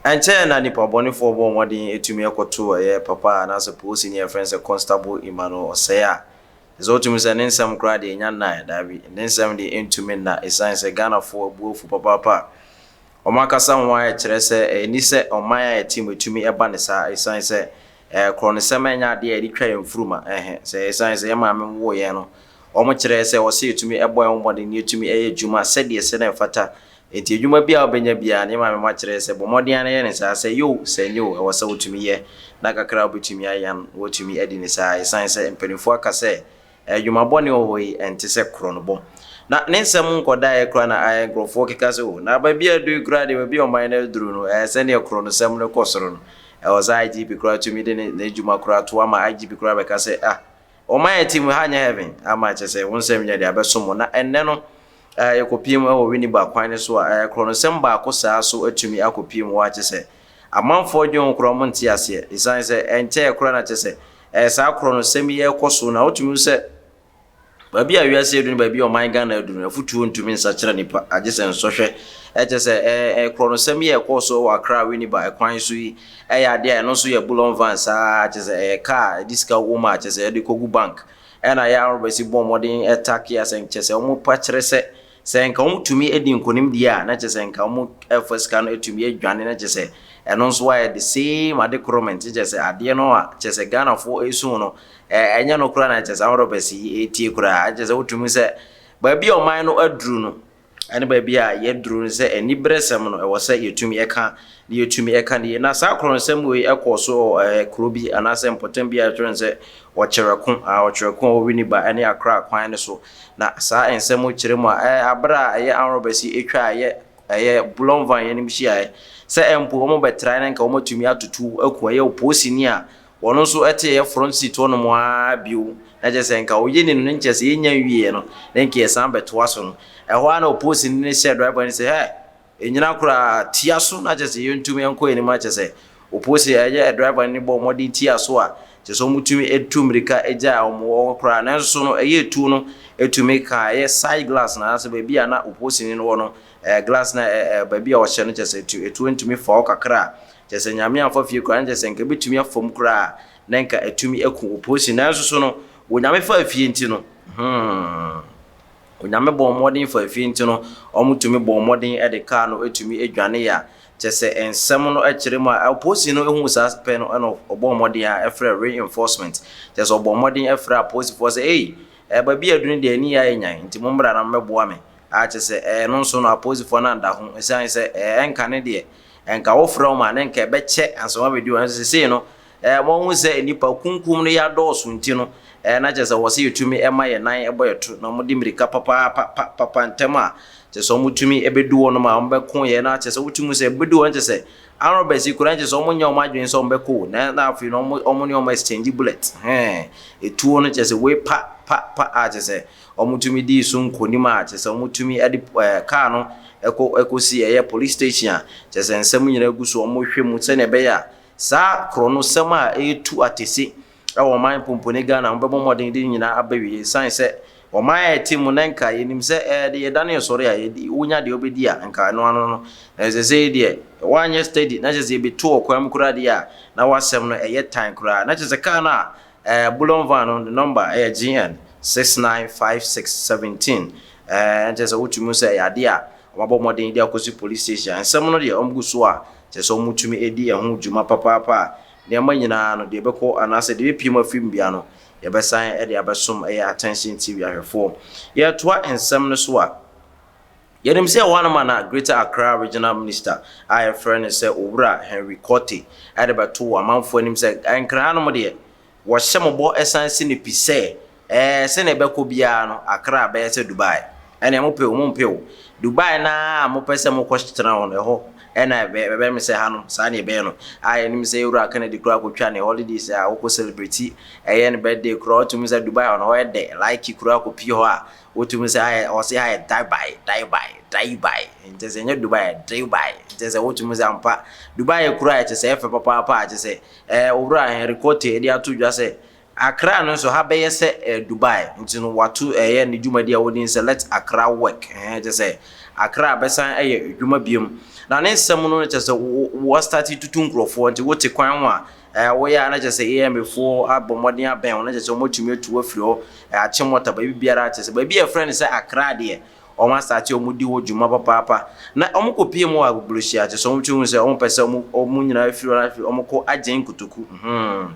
Ɛnkyɛɛ na nnipa bɔnefoɔ bɔɔ mmɔden tumi kɔtoo ɛyɛ papa anaasɛ polisini a yɛfrɛ no sɛ Constable Emmanuel Osei a sɛ wotumi sɛ ne nsɛm koraa deɛ ɛnya nna ɛ, daabi, ne nsɛm deɛ ɛntumi nna ɛsiane sɛ Ghanafoɔ abu afu papaapa a wɔn akasa ho a ɛkyerɛ sɛ ɛnni sɛ ɔman a yɛte mu ɛtumi ba no saa ɛsiane sɛ ɛɛ korɔnosɛm ɛnyɛ adeɛ a yɛde twa yɛn mfuruma ɛhɛ sɛ ɛsiane sɛ yɛn maame woo yɛn no wɔn kyerɛɛ sɛ wɔsɛ yɛtumi bɔ yɛn ho mmɔden na yɛtumi yɛ adwuma sɛdeɛ ɛsɛ na ɛfata. Enti adwuma biara a wobɛnya biara, ne maame ma kyerɛ sɛ bɔ mmɔden ara na yɛ no saa, sɛ ɛyɛ o, sɛ ɛnyɛ o, ɛwɔ sɛ wotumi yɛ, na kakra a wobɛtumi ayɛ no, woatumi adi no saa. Ɛsiane sɛ mpanimfoɔ aka sɛ, Adwuma bɔne wɔ hɔ yi, ɛnte sɛ korɔnobɔ. Na ne nsɛm nkɔdaeɛ koraa na ayɛ nkurɔfoɔ keka sɛ, O, na baabi a aduru yi koraa deɛ, baabi a ɔman no aduru no, ɛɛ, sɛdeɛ korɔnosɛm no kɔ soro no, ɛwɔ sɛ IGP koraa tumi de n'adwuma koraa to ama IGP koraa bɛka sɛ, Ah, ɔman a ɛte mu, ha nyɛ heaven, ama kyerɛ sɛ wo nsɛm nyɛ deɛ abɛsom wo. Na ɛnnɛ no, yɛkɔpue mu wɔ Winneba kwan no so a, ɛyɛ korɔnosɛm baako saa so atumi akɔpue mu hɔ a kyerɛ sɛ amanfoɔ dwen ho koraa wɔn nte aseɛ. Ɛsiane sɛ ɛnkyɛeɛ koraa na kyerɛ sɛ ɛyɛ saa korɔnosɛm yi ɛrekɔ so na wotumi hu sɛ baabi a wiase aduru ne baabi a ɔman Ghana aduru no, afutuo ntumi nsakyera nipa agye sɛ nsɔhwɛ. Ɛkyerɛ sɛ ɛɛ korɔnosɛm yi a ɛkɔɔ so wɔ Accra Winneba kwan so yi ɛyɛ adeɛ a ɛno nso yɛ bullion van saa kyerɛ sɛ ɛyɛ kaa a ɛde sika wɔ mu a kyerɛ sɛ yɛde kɔgu bank. Ɛna yɛ arobɛsi bɔɔ mmɔden take a sɛ kyerɛ sɛ wɔn pa kyerɛ sɛ sɛ nka wɔn tumi di nkonim deɛ a na kyerɛ sɛ nka wɔn ɛfa sika no atumi adwane na kyerɛ sɛ ɛno nso ayɛ the same ade korɔ mɛnti kyerɛ sɛ adeɛ no a kyerɛ sɛ Ghanafoɔ ɛsu no ɛnyɛ no koraa na kyerɛ sɛ arobɛsi yi ɛtie koraa kyerɛ sɛ wotumi sɛ baabi a ɔman no aduru no Ɛne baabi a yɛaduru no sɛ aniberesɛm no, ɛwɔ sɛ yɛtumi ka na yɛtumi ka no yie. Na saa korɔnsɛm wei kɔɔ so wɔ ɛɛ kuro bi anaasɛ mpɔtam bi a yɛfrɛ no sɛ Ɔkyerɛko, a Ɔkyerɛko a ɛwɔ Winneba ne Accra kwan no so. Na saa nsɛm yi kyerɛ mu a, ɛɛ aberɛ a ɛyɛ armed yi atwa a ɛyɛ ɛyɛ Blomvan anim hyiaeɛ sɛ mpo wɔbɛtrae na nka wɔatumi atutu aku ɛyɛ opoosini a Wɔn nso te yɛ front seat hɔ nom ara bio, na kyerɛ sɛ nka ɔyɛ ni no ne nkyɛ sɛ yɛnnya nwieɛ no na nka yɛsan bɛtoa so no. Ɛhɔ ara na ɔpolisini no hyɛɛ driver no sɛ, Hɛ! Nnyina koraa, tia so na kyerɛ sɛ yɛntumi nkɔ yɛn anim. Na kyerɛ sɛ ɔpolisi ɛyɛ driver no bɔɔ mmɔden tiaa so a kyerɛ sɛ wɔtumi tu mmirika gyaa wɔn wɔ hɔ koraa. Nanso no ɛyɛ tuo no tumi kaa ɛyɛ side glass no anaasɛ baabi a na ɔpolisini no wɔ no, glass no baabi a ɔhyɛ no kyerɛ sɛ tuo no tumi fa hɔ kakra a Kyerɛ sɛ Nyame amfa fie koraa na kyerɛ sɛ nka ɛbɛtumi afa mu koraa na nka atumi aku opposition nanso so no Onyame faa fie nti no hmm Onyame bɔɔ mmɔden faa fie nti no wɔn tumi bɔɔ mmɔden de kaa no tumi dwaneeɛ a kyerɛ sɛ nsɛm no kyerɛ mu a opposition no huu saa pɛ no ɛna ɔbɔɔ mmɔden a ɛfrɛ reinforcement kyerɛ sɛ ɔbɔɔ mmɔden frɛ apolisifoɔ sɛ ei baabi a aduru no deɛ ani ayɛ nyan nti mommra na mommɛboa me a kyerɛ sɛ ɛno nso no apolisifoɔ no anda ho ɛsiane sɛ ɛnkane deɛ Nka wofrɛ wɔn a, na nka ɛbɛkyɛ ansa wɔabɛdi wɔn. Nanso seesei no, wɔahu sɛ nnipa kunkum no yɛ adɔɔso nti no, na kyerɛ sɛ wɔ sɛ yɛtumi ma yɛn nan bɔ yɛn to, na wɔde mmirika papaapa pa pa pa ntɛm a kyerɛ sɛ wɔtumi bɛdu hɔnom a wɔbɛko yɛn, na kyerɛ sɛ wotumi hu sɛ ɛbɛdu hɔ no kyerɛ sɛ armed robbers yi koraa kyerɛ sɛ wɔnyɛ wɔn adwene sɛ wɔbɛko o, na na afei no wɔn ne wɔn exchange bullet, hɛn, etuo no kyerɛ sɛ wei pa pa pa a kyerɛ sɛ Wɔtumi dii so nkonim a kyerɛ sɛ wɔtumi de kaa no kɔ kɔsi ɛyɛ police station a kyerɛ sɛ nsɛm nyinaa gu so wɔhwɛ mu sɛnea ɛbɛyɛ a saa korɔnosɛm a ɛretu atese wɔ ɔman pomponi Ghana ho bɛbɔ mmɔden de ne nyinaa aba wie ɛsiane sɛ ɔman a ɛte mu na nka yɛnim sɛ ɛde yɛdane sɔre a yɛdi wonya deɛ wobɛdi a nka ɛno ano no na ɛsɛ sɛ deɛ woanyɛ steady na kyerɛ sɛ yɛbɛtu ɔkwan mu koraa deɛ a na wasɛm no ɛyɛ tan koraa na kyerɛ sɛ kaa no a Ɛɛ Bullion van no ne number yɛ GN 695617. Ɛɛ kyerɛ sɛ wotumi hu sɛ ɛyɛ adeɛ a wɔabɔ mmɔden de akɔsi police station. Nsɛm no deɛ wɔgu so a kyerɛ sɛ wɔtumi di ɛho dwuma papaapa a nneɛma nyinaa no deɛ ɛbɛkɔ anaasɛ deɛ ɛbɛpue mu afiri mu biara no yɛbɛsan de abɛsom ɛyɛ Attention TV ahwɛfoɔ. Yɛretoa nsɛm no so a, Yɛnim sɛ ɛwɔ hanom a na Greater Accra Regional Minister a yɛfrɛ no sɛ Owura Henry Quartey de bɛto amanfoɔ anim sɛ Nkran hanom deɛ wɔhyɛ mo bɔ san si no pi sɛ ɛɛ sɛnea ɛbɛkɔ biara no Accra bɛyɛ sɛ Dubai. Ɛnea mopɛ o mompɛ o Dubai no ara a mopɛ sɛ mokɔtena hɔ no ɛhɔ na ɛbɛyɛ me sɛ hanom saa na ɛbɛyɛ no a yɛnim sɛ Owura Kennedy koraa kɔtwa ne holidays a ɔkɔ celebrate ɛyɛ ne birthday koraa ɔtumi sɛ Dubai hɔ no hɔ yɛ dɛ like koraa kɔpie hɔ a Wotumi sɛ ayɛ ɔse ayɛ Dubai, Dubai, Dubai nkyɛ sɛ ɛnyɛ Dubai Dubai nkyɛ sɛ wotumi sɛ ampa Dubai yɛ kuro a ɛkyɛ sɛ ɛfɛ papaapa a kyɛ sɛ ɛɛ owura Henry Quartey de ato dwa sɛ Accra no nso ha bɛyɛ sɛ ɛɛ Dubai nti no wato ɛyɛ ne dwumadi a wɔdin sɛ Let Accra Work ɛhɛn kyɛ sɛ Accra bɛsan ɛyɛ adwuma biom Na ne nsɛm no kyerɛ sɛ wɔastarte tutu nkurɔfoɔ nti wote kwan ho a ɛɛ woyɛ a na kyerɛ sɛ AMA foɔ abɔ mmɔden abɛn wo na kyerɛ sɛ wɔatumi atu wo afiri hɔ akye mɔta baabi biara kyerɛ sɛ baabi a yɛfrɛ no sɛ Accra deɛ wɔn astarte wɔn di hɔ dwuma papaapa na wɔn kɔ pie mu wɔ Agbogbloshie kyerɛ sɛ wɔn tumi hu sɛ wɔn pɛ sɛ wɔn wɔn nyinaa firi hɔ na afei wɔn kɔ Agyen Kotoku hmm.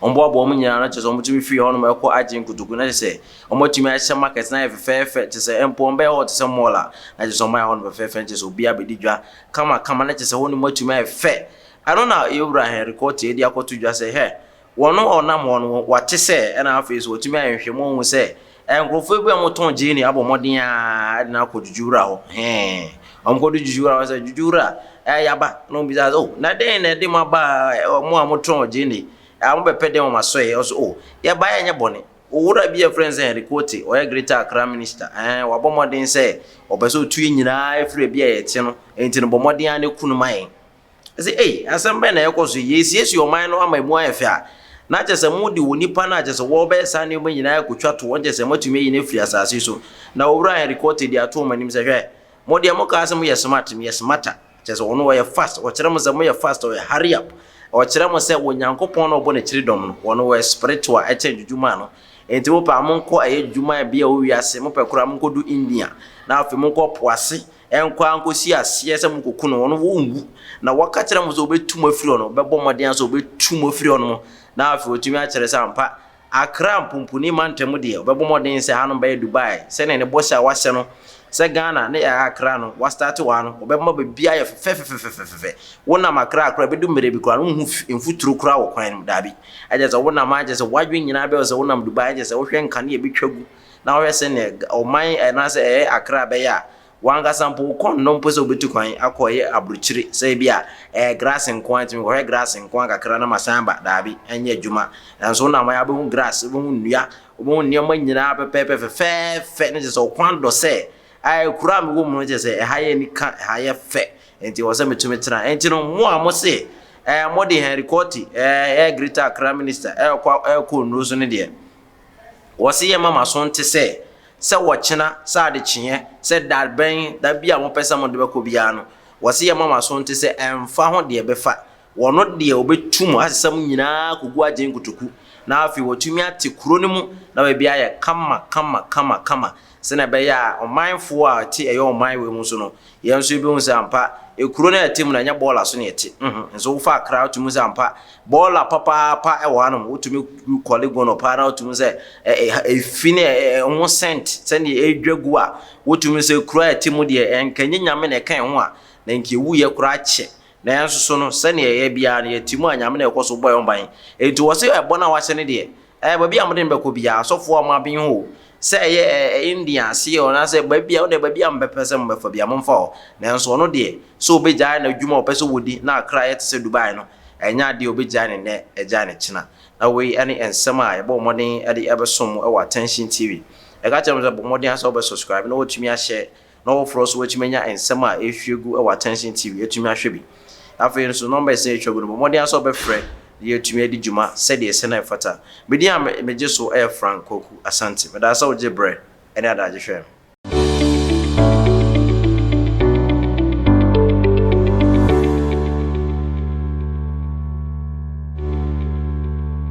Wɔboaboa wɔn nyinaa ano kyerɛ sɛ wɔtumi firi hɔnom kɔ agye nkotoku na kyerɛ sɛ wɔatumi ahyɛ market no ayɛ fɛfɛɛfɛ kyerɛ sɛ mpo wɔbɛyɛ hɔ te sɛ mall a na kyerɛ sɛ wɔayɛ hɔ no fɛfɛɛfɛ kyerɛ sɛ obiara bɛdi dwa kamakama na kyerɛ sɛ hɔ nom atumi ayɛ fɛ. Ɛno na yɛwura Henry Quartey de akɔto dwa sɛ hɛ wɔn a wɔnam hɔ no wɔate sɛ ɛna afei nso wɔatumi ayɛ nhwehwɛmu ahu sɛ Nkurɔfoɔ bi a wɔtɔn gyeene abɔ mmɔden ara de no akɔ dwudwura hɔ. Hɛn. Wɔkɔdu dwudwura hɔ sɛ, Dwudwura, ɛɛ yɛaba. Na wɔbisa sɛ, Oh, na dɛn na ɛde mo aba a, mo a motɔn gyeene? Ɛɛ mobɛpɛ dɛn wɔ m'asɔeɛ? Ɔse, Oh, yɛbaeɛ ɛnyɛ bɔne. Owura bi a yɛfrɛ no sɛ Henry Quartey, ɔyɛ Greater Accra Minister, ɛɛ wabɔ mmɔden sɛ ɔpɛ sɛ ɔtu yɛn nyinaa firi baabi a yɛte no, enti no bɔ mmɔden ara na ku no ma yɛn. Ɛsɛ, Ei, asɛm bɛn na ɛrekɔ so yi? Yɛresiesie ɔman no ama emu ayɛ fɛ a, na kyerɛ sɛ mode onipa no a kyerɛ sɛ wɔrebɛyɛ saa nneɛma nyinaa rekotwa toɔ, kyerɛ sɛ moatumi ayi no afiri asase yi so. Na Owura Henry Quartey de ato wɔn anim sɛ, Hwɛ, mo deɛ mokaa sɛ moyɛ smart, meyɛ smarter. Kyerɛ sɛ ɔno ɔyɛ fast, ɔkyerɛ mo sɛ moyɛ fast, ɔyɛ hurry up. Ɔkyerɛ mo sɛ Onyankopɔn no a ɔbɔ n'akyiri dɔm no, ɔno ɔyɛ spiritual ɛkyɛn dwudwuma no. Enti mopɛ a monkɔ ɛyɛ dwudwuma bi a ɛwɔ wiase, mopɛ koraa monkɔdu India, na afei monkɔ po ase, Ɛnkɔ ara nkɔsi aseɛ sɛ mokɔku no, ɔno ɔnwu. Na wɔka kyerɛ mo sɛ ɔbɛtu mo afiri hɔ no, ɔbɛbɔ mmɔden ara sɛ ɔbɛtu mo afiri hɔ nom, na afei watumi akyerɛ sɛ ampa Accra mpumpuni mantam deɛ, ɔbɛbɔ mmɔden sɛ hanom bɛyɛ Dubai, sɛdeɛ ne bɔhyɛ a wahyɛ no sɛ Ghana ne Accra no, wastarte wɔ ha no, ɔbɛma baabiara ayɛ fɛfɛfɛfɛfɛfɛ. Wonam Accra koraa, ɛbɛdu mmerɛ bi koraa no, wonhu mfuturo koraa wɔ kwan no mu, daabi. Ɛkyerɛ sɛ wonam ha, kyerɛ sɛ w'adwene nyinaa bɛyɛ sɛ wonam Dubai, kyerɛ sɛ wohwɛ nkanea bɛtwa gu, na wohwɛ sɛnea ɔman anaasɛ ɛyɛ Accra bɛyɛ a, w'ankasa mpo wo kɔn nnɔ mpo sɛ wobɛtu kwan akɔ ɛyɛ aburokyire sɛ ebi a ɛyɛ grass nko ara nti mekɔhwɛ grass nko ara kakra na masan aba, daabi, ɛnyɛ adwuma. Nanso wonam a wobɛhu grass, wobɛhu nnua, wobɛhu nneɛma nyinaa pɛpɛɛpɛ fɛfɛɛfɛ na kyerɛ sɛ wo kɔn adɔ sɛ ɛɛ kuro a mewɔ mu no kyerɛ sɛ ɛha yɛ anika, ɛha yɛ fɛ, nti ɛwɔ sɛ metumi tena. Nti no mo a mose ɛɛ mode Henry Quartey ɛɛ Greater Accra Minister ɛɛkɔ ɛɛkɔ nnuro so no deɛ, Wɔse yɛmma mo aso nte sɛ, sɛ wɔkyena, sɛ adekyeɛ, sɛ da bɛn, da bi a mopɛ sɛ mode bɛkɔ biara no, wɔse yɛmma mo aso nte sɛ ɛmfa ho deɛ ɛbɛfa, wɔno deɛ wɔbɛtu mo asesa mo nyinaa akɔgu agyen kotoku, na afei wɔatumi ate kuro no mu na baabi ayɛ kama kama kama kama, sɛdeɛ ɛbɛyɛ a ɔmanfoɔ a ɛte ɛyɛ ɔman wei mu nso no, Yɛn nso yɛbɛhu sɛ ampa, ekuro no a yɛte mu no, ɛnyɛ bɔɔla so na yɛte. Mhm. Nso wofa Accra a, wotumi hu sɛ ampa, bɔɔla papaapa wɔ hanom. Wotumi kɔ Legon paa na wotumi hu sɛ efi ne ɛho scent sɛdeɛ ɛredwa gu a, wotumi hu sɛ kuro a yɛte mu deɛ, ɛnka ɛnyɛ Nyame na ɛka yɛn ho a, na nka yɛwuiɛ koraa kyɛ. Nanso so no, sɛdeɛ ɛyɛ biara no, yɛte mu a Nyame na ɛkɔ so bɔ yɛn ho ban. Enti wɔ se ɛbɔ no a wahyɛ no deɛ, Ɛɛ baabi a mode no bɛkɔ biara, asɔfoɔ a moaben hɔ o, sɛ ɛyɛ ɛɛ India ase o, anaasɛ baabi a, wo deɛ baabi a mobɛpɛ sɛ mobɛfa biara, momfa hɔ. Nanso ɔno deɛ, sɛ ɔbɛgyae n'adwuma a ɔpɛ sɛ ɔdi na Accra ayɛ te sɛ Dubai no, ɛnyɛ adeɛ a ɔbɛgyae no nnɛ, agyae no kyena. Na wei ne nsɛm a yɛbɔɔ mmɔden de bɛsom mo wɔ Attention TV. Yɛka kyerɛ mo sɛ bɔ mmɔden ara sɛ wobɛ subscribe na woatumi ahyɛ na ɔfoforɔ nso watumi anya nsɛm a ɛrehwie gu wɔ Attention TV atumi ahwɛ bi. Afei nso numbers a ɛretwa gu no, bɔ mmɔden ara sɛ wobɛfrɛ na yɛatumi adi dwuma sɛdeɛ ɛsɛ na ɛfata. Me din a megye so yɛ Frank Kwaku Asante. Medaa sɛ wogye berɛ ne adagye hwɛɛ me.